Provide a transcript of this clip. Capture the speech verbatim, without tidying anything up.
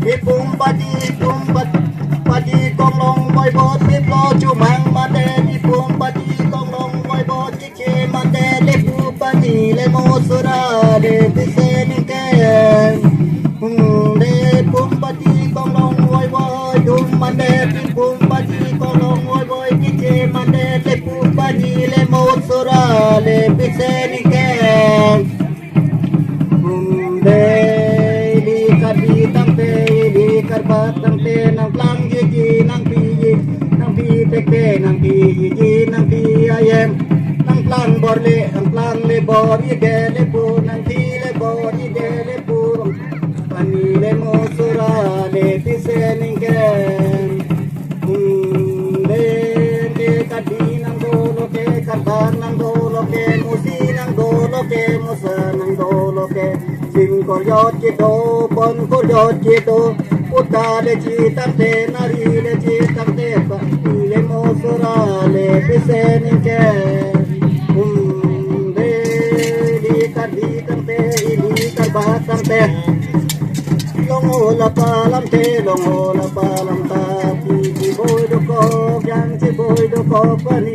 Ipum padi, ipum padi, padi konglong boibot, iplo chumang mate, ipum padi konglong boibot, kiche mate, lepu pani le mo sura le pise ningke. Hmm, ipum padi konglong boibot, dum mate, ipum padi konglong boibot, kiche mate, lepu pani le mo sura le pise ningke. Munde ili kadi tangte, ili karbak tangte, nangplang jiji, nangpi ji, nangpi teke, nangpi jiji, nangpi ayem, nangplang borle, nangplang le bor, ide le bu, nangpi le bor, ide le bu, pani le mo sura le pise ningke. Hmm, deng ke kadi nangdolo ke, karbak nangdolo ke, musi nangdolo ke, musa nangdolo ke. Sim koryot kedo, bon koryot kedo. Puta le chetangte, nari le chetangte, pani le mo sura le pise ningke. Hmm, deng ili kadi tangte, ili karbak tangte. Long ho la palam te, long ho la palam ta, pi pi boi dokok, yang si boi dokok, pani